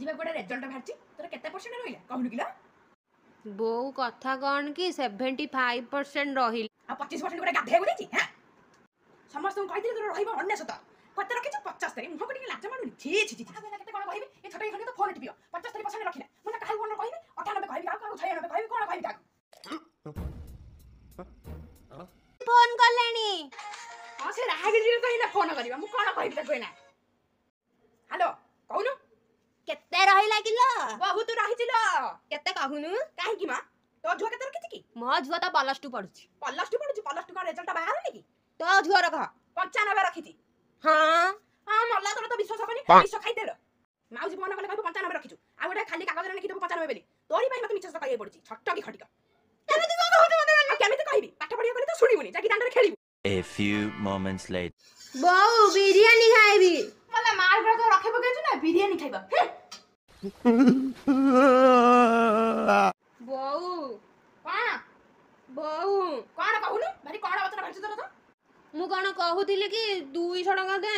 ଆଜି ବା ଗୋଟେ ରେଜଲ୍ଟ ବାହାରିଛି, ତୋର କେତେ ପରସେଣ୍ଟ ରହିଲା କହୁନୁ କିଲୋ? ବୋଉ, କଥା କ'ଣ କି, 75% ରହିଲା। ଆଉ 25% ଗୋଟେ ଗାଧେଇବାକୁ ଦେଇଛି। ହାଁ, ସମସ୍ତଙ୍କୁ କହିଥିଲି ତୋର ରହିବ 99, କେତେ ରଖିଛୁ? 75। ମୁହଁକୁ ଟିକେ ଲାଜ ମାଡୁନି? ଛି ଛି ଛି। କେତେ କ'ଣ କହିବି? ଏ ଛୋଟ ଖଣ୍ଡେ ତ ଫୋନ ଟିପିବ। 75% ରଖିଲା। ମୁଁ ନା କାହାକୁ କ'ଣ କହିବି? 98 କହିବି କାହାକୁ? କାହାକୁ 96 କହିବି? କ'ଣ କହିବି କାହାକୁ? ଫୋନ କଲେଣି। ହଁ, ସେ ରାହାଗିରିରେ ତ ଏଇନା ଫୋନ କରିବା। ମୁଁ କ'ଣ କହିବି ତାକୁ ଏଇନା? ହ୍ୟାଲୋ, କହୁନୁ। କେତେ ରହିଲା କିଲୋ? ବହୁତ ରହିଛି ଲୋ। କେତେ କହୁନୁ? କାହିଁକି ମା, ତୋ ଝିଅ କେତେ ରଖିଛି କି? ମୋ ଝିଅ ତ ପ୍ଲସ୍ ଟୁ ପଢୁଛି। ପ୍ଲସ୍ ଟୁ ପଢୁଛି? ପ୍ଲସ୍ ଟୁ କ'ଣ ରେଜଲ୍ଟ ବାହାରୁନି କି? ତୋ ଝିଅର କହ। 95 ରଖିଛି। ହଁ। ହଁ ମଲା, ତୋର ତ ବିଶ୍ୱାସ ହବନି, ବିଷ ଖାଇଦେଲ। ମାଉସୀ ଫୋନ କଲେ କହିବୁ 95 ରଖିଛୁ, ଆଉ ଗୋଟେ ଖାଲି କାଗଜରେ ଲେଖିଦେବୁ 95 ବୋଲି। ତୋରି ପାଇଁ ମତେ ମିଛ ସତ କହିବାକୁ ପଡୁଛି। ଛଟ କି ଖଟିକ। କେମିତି କଣ କହୁଛୁ ମତେ? ଆଉ କେମିତି କହିବି? ପାଠ ପଢିବାକୁ ଗଲେ ତ ଶୁଣିବୁନି, ଯାଇକି ଦାଣ୍ଡରେ ଖେଳିବୁ। A few moments later. ବୋଉ, ବିରିୟାନୀ ଖାଇବି। ମଲା, ମାର୍କ ଗୁଡାକ ରଖି ପକେଇଛୁ ନା ବିରିୟାନୀ ଖାଇବ? ବୋଉ। କଣ? ବୋଉ। କଣ କହୁନୁ? ଭାରି କଣ ବଚନ ବାହାରିଛୁ ତୋର ତ। ମୁଁ କଣ କହୁଥିଲି କି, 200 ଟଙ୍କା ଦେ।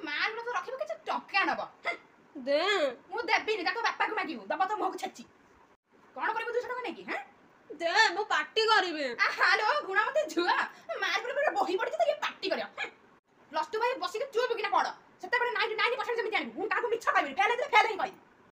ମାର୍କ ଗୁଡାକ ରଖିବ କିଛି ଟଙ୍କା ନବ? ଦେ। ମୁଁ ଦେବିନି, ତାଙ୍କ ବାପାକୁ ମାଗିବୁ, ଦବ ତ ମୁହଁକୁ ଛେଚି। କଣ କରିବୁ 200 ଟଙ୍କା ନେଇକି? ହଁ। ଦେ, ମୁଁ ପାର୍ଟି କରିବି। ହାଲୋ ଗୁଣମତୀ ଝୁଅ,